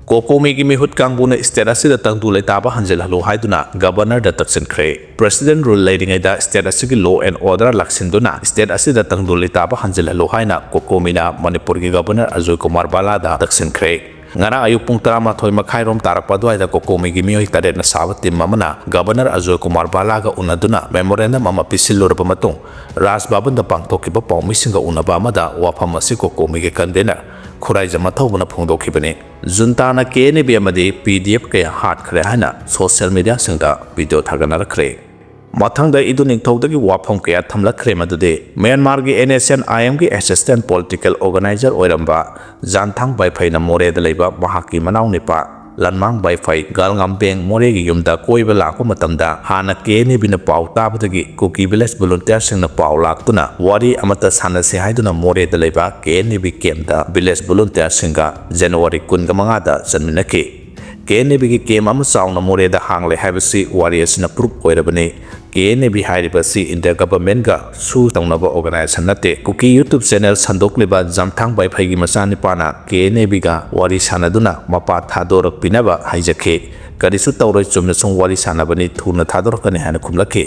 ꯀꯣꯀꯣꯃꯤꯒꯤ ꯃꯤꯍꯨꯠ ꯀꯥꯡꯕꯨꯅ ꯁ꯭ꯇꯦꯠ ꯑꯁꯤꯗ ꯇꯪꯗꯨ ꯂꯩꯇꯥꯕ ꯍꯟꯖꯤꯜꯍꯜꯂꯨ ꯍꯥꯏꯗꯨꯅ ꯒꯕꯔꯅꯔꯗ ꯇꯛꯁꯤꯟꯈ꯭ꯔꯦ꯫ ꯄ꯭ꯔꯦꯁꯤꯗꯦꯟ ꯔꯨꯜ ꯂꯩꯔꯤꯉꯩꯗ ꯁ꯭ꯇꯦꯠ ꯑꯁꯤꯒꯤ ꯂꯣ ꯑꯦꯟ ꯑꯣꯔꯗꯔ ꯂꯥꯛꯁꯤꯟꯗꯨꯅ ꯁ꯭ꯇꯦꯠ ꯑꯁꯤꯗ ꯇꯪꯗꯨ ꯂꯩꯇꯥꯕ ꯍꯟꯖꯤꯜꯍꯜꯂꯨ ꯍꯥꯏꯅ ꯀꯣꯀꯣꯃꯤꯅ ꯃꯅꯤꯄꯨꯔꯒꯤ ꯒꯕꯔꯅꯔ ꯑꯖꯣꯏ ꯀꯨꯃꯥꯔ ꯕꯥꯂꯥꯗ ꯇꯛꯁꯤꯟꯈ꯭ꯔꯦ꯫ ꯉꯔꯥꯡ ꯑꯌꯨꯛ ꯄꯨꯡ ꯇꯔꯥꯃꯥꯊꯣꯏ ꯃꯈꯥꯏꯔꯣꯝ ꯇꯥꯔꯛꯄ ꯑꯗꯨꯋꯥꯏꯗ ꯀꯣꯀꯣꯃꯤꯒꯤ ꯃꯤꯑꯣꯏ ꯇꯔꯦꯠꯅ ꯁꯥꯕ ꯇꯤꯝ ꯑꯃꯅ ꯒꯕꯔꯅꯔ ꯑꯖꯣꯏ ꯀꯨꯃꯥꯔ ꯕꯥꯂꯥꯒ ꯎꯅꯗꯨꯅ ꯃꯦꯃꯣꯔꯦꯟꯗꯝ ꯑꯃ ꯄꯤꯁꯤꯜꯂꯨꯔꯕ ꯃꯇꯨꯡ ꯔꯥꯖ ꯚꯕꯟꯗ ꯄꯥꯡꯊꯣꯛꯈꯤꯕ ꯄꯥꯎꯃꯤꯁꯤꯡꯒ ꯎꯅꯕ ꯑꯃꯗ ꯋꯥꯐꯝ ꯑꯁꯤ ꯀꯣꯀꯣꯃꯤꯒꯤ ꯀꯟꯚꯦꯅꯔ ꯈꯨꯔꯥꯏꯖꯝ ꯑꯊꯧꯕꯅ ꯐꯣꯡꯗꯣꯛꯈꯤꯕꯅꯤ꯫ ꯖꯨꯟꯇꯥꯅ ꯀꯦ ꯑꯦꯟ ꯑꯦ ꯕꯤ ꯑꯃꯗꯤ ꯄꯤ ꯗꯤ ꯑꯦꯐ ꯀꯌꯥ ꯍꯥꯠꯈ꯭ꯔꯦ ꯍꯥꯏꯅ ꯁꯣꯁꯤꯌꯦꯜ ꯃꯤꯗꯤꯌꯥꯁꯤꯡꯗ ꯚꯤꯗꯤꯑꯣ ꯊꯥꯒꯠꯅꯔꯛꯈ꯭ꯔꯦ꯫ ꯃꯊꯪꯗ ꯏꯗꯨ ꯅꯤꯡꯊꯧꯗꯒꯤ ꯋꯥꯐꯝ ꯀꯌꯥ ꯊꯝꯂꯛꯈ꯭ꯔꯦ, ꯃꯗꯨꯗꯤ ꯃ꯭ꯌꯥꯟꯃꯥꯔꯒꯤ NSCN-IM-ꯒꯤ assistant political organizer ꯑꯣꯏꯔꯝꯕ ꯖꯥꯟꯊꯥꯡ ꯕꯥꯏꯐꯩꯅ ꯃꯣꯔꯦꯗ ꯂꯩꯕ ꯃꯍꯥꯛꯀꯤ ꯃꯅꯥꯎꯅꯤꯄꯥ ꯂꯟꯃꯥꯡ ꯕꯥꯏꯐꯩ ꯒꯥꯜꯉꯥꯝꯕꯦꯡ ꯃꯣꯔꯦꯒꯤ ꯌꯨꯝꯗ ꯀꯣꯏꯕ ꯂꯥꯛꯄ ꯃꯇꯝꯗ ꯍꯥꯟꯅ KNA-ꯕꯤꯅ ꯄꯥꯎ ꯇꯥꯕꯗꯒꯤ ꯀꯨꯀꯤ village volunteer-ꯁꯤꯡꯅ ꯄꯥꯎ ꯂꯥꯛꯇꯨꯅ ꯋꯥꯔꯤ ꯑꯃꯠꯇ ꯁꯥꯟꯅꯁꯤ ꯍꯥꯏꯗꯨꯅ ꯃꯣꯔꯦꯗ ꯂꯩꯕ KNA-ꯕꯤ camp-ꯇ village volunteer-ꯁꯤꯡꯒ January ꯀꯨꯟꯒ ꯃꯉꯥꯗ ꯆꯠꯃꯤꯟꯅꯈꯤ꯫ KNA-ꯕꯤꯒꯤ camp ꯑꯃ ꯆꯥꯎꯅ ꯃꯣꯔꯦꯗ ꯍꯥꯡꯂꯦ ꯍꯥꯏꯕꯁꯤ ꯋꯥꯔꯤ ꯑꯁꯤꯅ proof ꯑꯣꯏꯔꯕꯅꯤ꯫ KNA-ꯕꯤ ꯍꯥꯏꯔꯤꯕ ꯑꯁꯤ India government-ꯒ ꯁꯨ ꯇꯧꯅꯕ organization ꯅꯠꯇꯦ꯫ ꯀꯨꯀꯤ YouTube channel ꯁꯟꯗꯣꯛꯂꯤꯕ ꯖꯥꯝꯊꯥꯡ ꯕꯥꯏꯐꯩꯒꯤ ꯃꯆꯥꯅꯤꯄꯥꯅ KNA-ꯕꯤꯒ ꯋꯥꯔꯤ ꯁꯥꯟꯅꯗꯨꯅ ꯃꯄꯥ ꯊꯥꯗꯣꯔꯛꯄꯤꯅꯕ ꯍꯥꯏꯖꯈꯤ꯫ "ꯀꯔꯤꯁꯨ ꯇꯧꯔꯣꯏ, ꯆꯨꯝꯅ ꯁꯨꯝ ꯋꯥꯔꯤ ꯁꯥꯟꯅꯕꯅꯤ, ꯊꯨꯅ ꯊꯥꯗꯣꯔꯛꯀꯅꯤ" ꯍꯥꯏꯅ ꯈꯨꯝꯂꯛꯈꯤ꯫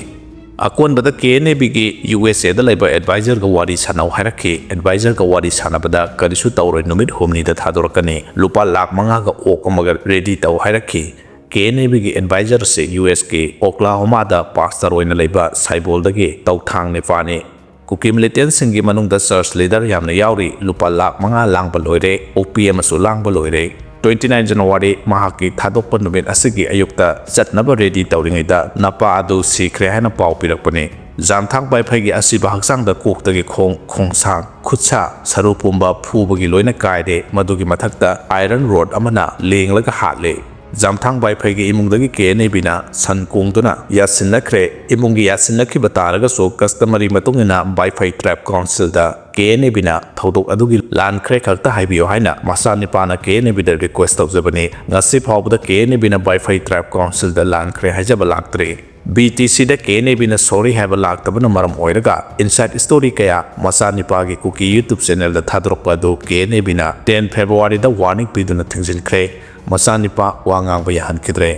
ꯑꯀꯣꯟꯕꯗ KNA-ꯕꯤꯒꯤ USA-ꯗ ꯂꯩꯕ advisor-ꯒ ꯋꯥꯔꯤ ꯁꯥꯟꯅꯧ ꯍꯥꯏꯔꯛꯈꯤ꯫ Advisor-ꯒ ꯋꯥꯔꯤ ꯁꯥꯟꯅꯕꯗ "ꯀꯔꯤꯁꯨ ꯇꯧꯔꯣꯏ, ꯅꯨꯃꯤꯠ ꯍꯨꯝꯅꯤꯗ ꯊꯥꯗꯣꯔꯛꯀꯅꯤ, ꯂꯨꯄꯥ ꯂꯥꯈ ꯃꯉꯥꯒ ꯑꯣꯛ ꯑꯃꯒ ready ꯇꯧ" ꯍꯥꯏꯔꯛꯈꯤ꯫ KNA-ꯕꯤꯒꯤ advisor ꯑꯁꯤ US-ꯀꯤ Oklahoma-ꯗ pastor ꯑꯣꯏꯅ ꯂꯩꯕ ꯁꯥꯏꯕꯣꯜꯗꯒꯤ ꯇꯧꯊꯥꯡ ꯅꯤꯄꯥꯅꯤ꯫ ꯀꯨꯀꯤ militant-ꯁꯤꯡꯒꯤ ꯃꯅꯨꯡꯗ church leader ꯌꯥꯝꯅ ꯌꯥꯎꯔꯤ꯫ "ꯂꯨꯄꯥ ꯂꯥꯈ ꯃꯉꯥ ꯂꯥꯡꯕ ꯂꯣꯏꯔꯦ, ꯑꯣꯛꯄꯤ ꯑꯃꯁꯨ ꯂꯥꯡꯕ ꯂꯣꯏꯔꯦ꯫ Twenty nine January ꯃꯍꯥꯛꯀꯤ ꯊꯥꯗꯣꯛꯄ ꯅꯨꯃꯤꯠ ꯑꯁꯤꯒꯤ ꯑꯌꯨꯛꯇ ꯆꯠꯅꯕ ready ꯇꯧꯔꯤꯉꯩꯗ ꯅꯄꯥ ꯑꯗꯨ ꯁꯤꯈ꯭ꯔꯦ" ꯍꯥꯏꯅ ꯄꯥꯎ ꯄꯤꯔꯛꯄꯅꯤ꯫ ꯖꯥꯝꯊꯥꯡ ꯕꯥꯏꯐꯩꯒꯤ ꯑꯁꯤꯕ ꯍꯛꯆꯥꯡꯗ ꯀꯣꯛꯇꯒꯤ ꯈꯣꯡ, ꯈꯣꯡꯁꯥꯡ, ꯈꯨꯠꯁꯥ, ꯁꯔꯨ ꯄꯨꯝꯕ ꯐꯨꯕꯒꯤ ꯂꯣꯏꯅ ꯀꯥꯏꯔꯦ꯫ ꯃꯗꯨꯒꯤ ꯃꯊꯛꯇ iron rod ꯑꯃꯅ ꯂꯦꯡꯂꯒ ꯍꯥꯠꯂꯦ꯫ ꯖꯥꯝꯊꯥꯡ ꯕꯥꯏꯐꯩꯒꯤ ꯏꯃꯨꯡꯗꯒꯤ KNA-ꯕꯤꯅ ꯁꯟ ꯀꯣꯡꯗꯨꯅ ꯌꯥꯁꯤꯟꯅꯈ꯭ꯔꯦ꯫ ꯏꯃꯨꯡꯒꯤ ꯌꯥꯁꯤꯟꯅꯈꯤꯕ ꯇꯥꯔꯒꯁꯨ customary ꯃꯇꯨꯡ ꯏꯟꯅ ꯕꯥꯏꯐꯩ tribe council-ꯗ KNA-ꯕꯤꯅ ꯊꯧꯗꯣꯛ ꯑꯗꯨꯒꯤ ꯂꯥꯟꯈ꯭ꯔꯦ ꯈꯛꯇ ꯍꯥꯏꯕꯤꯌꯨ ꯍꯥꯏꯅ ꯃꯆꯥꯅꯤꯄꯥꯅ KNA-ꯕꯤꯗ request ꯇꯧꯖꯕꯅꯤ꯫ ꯉꯁꯤ ꯐꯥꯎꯕꯗ KNA-ꯕꯤꯅ ꯕꯥꯏꯐꯩ tribe council-ꯗ ꯂꯥꯟꯈ꯭ꯔꯦ ꯍꯥꯏꯖꯕ ꯂꯥꯛꯇ꯭ꯔꯤ꯫ BTC-ꯗ KNA-ꯕꯤꯅ sorry ꯍꯥꯏꯕ ꯂꯥꯛꯇꯕꯅ ꯃꯔꯝ ꯑꯣꯏꯔꯒ inside story ꯀꯌꯥ ꯃꯆꯥꯅꯤꯄꯥꯒꯤ ꯀꯨꯀꯤ YouTube channel-ꯗ ꯊꯥꯗꯣꯔꯛꯄ ꯑꯗꯨ KNA-ꯕꯤꯅ ten February-ꯗ warning ꯄꯤꯗꯨꯅ ꯊꯤꯡꯖꯤꯟꯈ꯭ꯔꯦ꯫ ꯃꯆꯥꯅꯤꯄꯥ ꯋꯥ ꯉꯥꯡꯕ ꯌꯥꯍꯟꯈꯤꯗ꯭ꯔꯦ꯫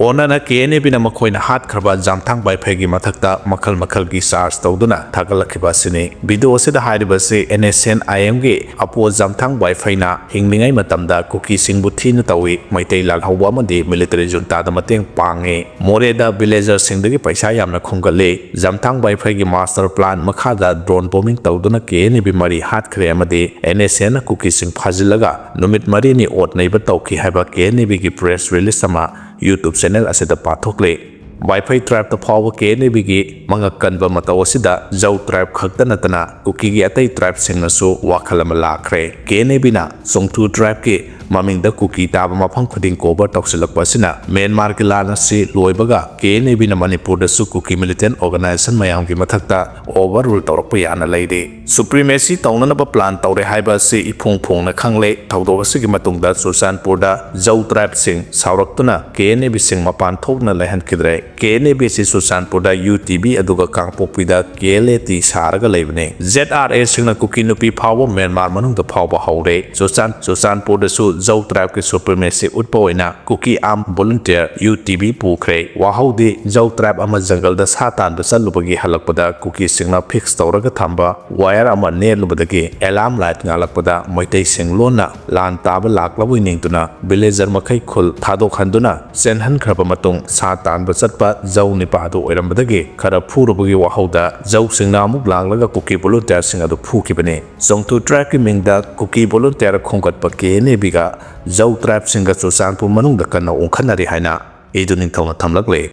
ꯑꯣꯟꯅꯅ KNA-ꯕꯤꯅ ꯃꯈꯣꯏꯅ ꯍꯥꯠꯈ꯭ꯔꯕ ꯖꯥꯝꯊꯥꯡ ꯕꯥꯏꯐꯩꯒꯤ ꯃꯊꯛꯇ ꯃꯈꯜ ꯃꯈꯜꯒꯤ charge ꯇꯧꯗꯨꯅ ꯊꯥꯒꯠꯂꯛꯈꯤꯕ ꯑꯁꯤꯅꯤ꯫ Video ꯑꯁꯤꯗ ꯍꯥꯏꯔꯤꯕ ꯑꯁꯤ NSCN-IM-ꯒꯤ ꯑꯄꯣ ꯖꯥꯝꯊꯥꯡ ꯕꯥꯏꯐꯩꯅ ꯍꯤꯡꯂꯤꯉꯩ ꯃꯇꯝꯗ ꯀꯨꯀꯤꯁꯤꯡꯕꯨ ꯊꯤꯅ ꯇꯧꯏ, ꯃꯩꯇꯩ ꯂꯥꯜꯍꯧꯕ ꯑꯃꯗꯤ military junta-ꯗ ꯃꯇꯦꯡ ꯄꯥꯡꯉꯤ꯫ ꯃꯣꯔꯦꯗ villager-ꯁꯤꯡꯗꯒꯤ ꯄꯩꯁꯥ ꯌꯥꯝꯅ ꯈꯣꯝꯒꯠꯂꯤ꯫ ꯖꯥꯝꯊꯥꯡ ꯕꯥꯏꯐꯩꯒꯤ master plan ꯃꯈꯥꯗ drone bombing ꯇꯧꯗꯨꯅ KNA-ꯕꯤ ꯃꯔꯤ ꯍꯥꯠꯈ꯭ꯔꯦ ꯑꯃꯗꯤ NSCN-ꯅ ꯀꯨꯀꯤꯁꯤꯡ ꯐꯥꯖꯤꯜꯂꯒ ꯅꯨꯃꯤꯠ ꯃꯔꯤꯅꯤ ꯑꯣꯠ ꯅꯩꯕ ꯇꯧꯈꯤ ꯍꯥꯏꯕ KNA-ꯕꯤꯒꯤ press release ꯑꯃ YouTube channel ꯑꯁꯤꯗ ꯄꯥꯊꯣꯛꯂꯤ꯫ ꯋꯥꯏꯐꯩ tribeꯇ ꯐꯥꯎꯕ KNAꯕꯒꯤ ꯃꯉꯛ ꯀꯟꯕ ꯃꯇꯧ ꯑꯁꯤꯗ ꯖꯧ tribe ꯈꯛꯇ ꯅꯠꯇꯅ ꯀꯨꯀꯤꯒꯤ ꯑꯇꯩ tribeꯁꯤꯡꯅꯁꯨ ꯋꯥꯈꯜ ꯑꯃ ꯂꯥꯛꯈ꯭ꯔꯦ꯫ KNAꯕꯅ ꯆꯣꯡꯊꯨ tribeꯀꯤ ꯃꯃꯤꯡꯗ ꯀꯨꯀꯤ ꯇꯥꯕ ꯃꯐꯝ ꯈꯨꯗꯤꯡ cover ꯇꯧꯁꯤꯜꯂꯛꯄ ꯑꯁꯤꯅ ꯃ꯭ꯌꯥꯟꯃꯥꯔꯒꯤ ꯂꯥꯟ ꯑꯁꯤ ꯂꯣꯏꯕꯒ KNAꯕꯅ ꯃꯅꯤꯄꯨꯔꯗꯁꯨ ꯀꯨꯀꯤ militant organisation ꯃꯌꯥꯝꯒꯤ ꯃꯊꯛꯇ overrule ꯇꯧꯔꯛꯄ ꯌꯥꯅ ꯂꯩꯔꯤ꯫ Supremacy ꯇꯧꯅꯅꯕ plan ꯇꯧꯔꯦ ꯍꯥꯏꯕ ꯑꯁꯤ ꯏꯐꯣꯡ ꯐꯣꯡꯅ ꯈꯪꯂꯦ꯫ ꯊꯧꯗꯣꯛ ꯑꯁꯤꯒꯤ ꯃꯇꯨꯡꯗ ꯆꯨꯔꯆꯥꯟꯄꯨꯔꯗ ꯖꯧ tribeꯁꯤꯡ ꯁꯥꯎꯔꯛꯇꯨꯅ KNAꯕꯁꯤꯡ ꯃꯄꯥꯟ ꯊꯣꯛꯅ ꯂꯩꯍꯟꯈꯤꯗ꯭ꯔꯦ꯫ KNAꯕ ꯑꯁꯤ ꯆꯨꯔꯆꯥꯟꯄꯨꯔꯗ UTB ꯑꯗꯨꯒ ꯀꯥꯡꯄꯣꯛꯄꯤꯗ KLAT ꯁꯥꯔꯒ ꯂꯩꯕꯅꯤ꯫ ZRAꯁꯤꯡꯅ ꯀꯨꯀꯤ ꯅꯨꯄꯤ ꯐꯥꯎꯕ ꯃ꯭ꯌꯥꯟꯃꯥꯔ ꯃꯅꯨꯡꯗ ꯐꯥꯎꯕ ꯍꯧꯔꯦ꯫ ꯆꯨꯔꯆꯥꯟ-, ꯆꯨꯔꯆꯥꯟꯄꯨꯔꯗꯁꯨ ꯖꯧ tribeꯀꯤ supremacy ꯎꯠꯄ ꯑꯣꯏꯅ ꯀꯨꯀꯤ armed volunteer UTB ꯄꯨꯈ꯭ꯔꯦ꯫ ꯋꯥꯍꯧꯗꯤ ꯖꯧ tribe ꯑꯃ ꯖꯪꯒꯜꯗ ꯁꯥ ꯇꯥꯟꯕ ꯆꯠꯂꯨꯕꯒꯤ ꯍꯜꯂꯛꯄꯗ ꯀꯨꯀꯤꯁꯤꯡꯅ fix ꯇꯧꯔꯒ ꯊꯝꯕ wire ꯑꯃ ꯅꯦꯠꯂꯨꯕꯗꯒꯤ alarm light ꯉꯥꯜꯂꯛꯄꯗ ꯃꯩꯇꯩꯁꯤꯡ ꯂꯣꯟꯅ ꯂꯥꯟ ꯇꯥꯕ ꯂꯥꯛꯂꯕꯣꯏ ꯅꯤꯡꯗꯨꯅ villager ꯃꯈꯩ ꯈꯨꯜ ꯊꯥꯗꯣꯛꯍꯟꯗꯨꯅ ꯆꯦꯟꯍꯟꯈ꯭ꯔꯕ ꯃꯇꯨꯡ ꯁꯥ ꯇꯥꯟꯕ ꯆꯠꯄ ꯖꯧ ꯅꯤꯄꯥ ꯑꯗꯨ ꯑꯣꯏꯔꯝꯕꯗꯒꯤ ꯈꯔ ꯐꯨꯔꯨꯕꯒꯤ ꯋꯥꯍꯧꯗ ꯖꯧꯁꯤꯡꯅ ꯑꯃꯨꯛ ꯂꯥꯛꯂꯒ ꯀꯨꯀꯤ volunteerꯁꯤꯡ ꯑꯗꯨ ꯐꯨꯈꯤꯕꯅꯤ꯫ ꯆꯣꯡꯊꯨ tribeꯀꯤ ꯃꯤꯡꯗ ꯀꯨꯀꯤ volunteer ꯈꯣꯝꯒꯠꯄ KNAꯕꯒ ꯖꯧ tribeꯁꯤꯡꯒ ꯆꯨꯔꯆꯥꯟꯄꯨꯔ ꯃꯅꯨꯡꯗ ꯀꯟꯅ ꯑꯣꯟꯈꯠꯅꯔꯤ ꯍꯥꯏꯅ ꯏꯗꯨ ꯅꯤꯡꯊꯧꯅ ꯊꯝꯂꯛꯂꯤ꯫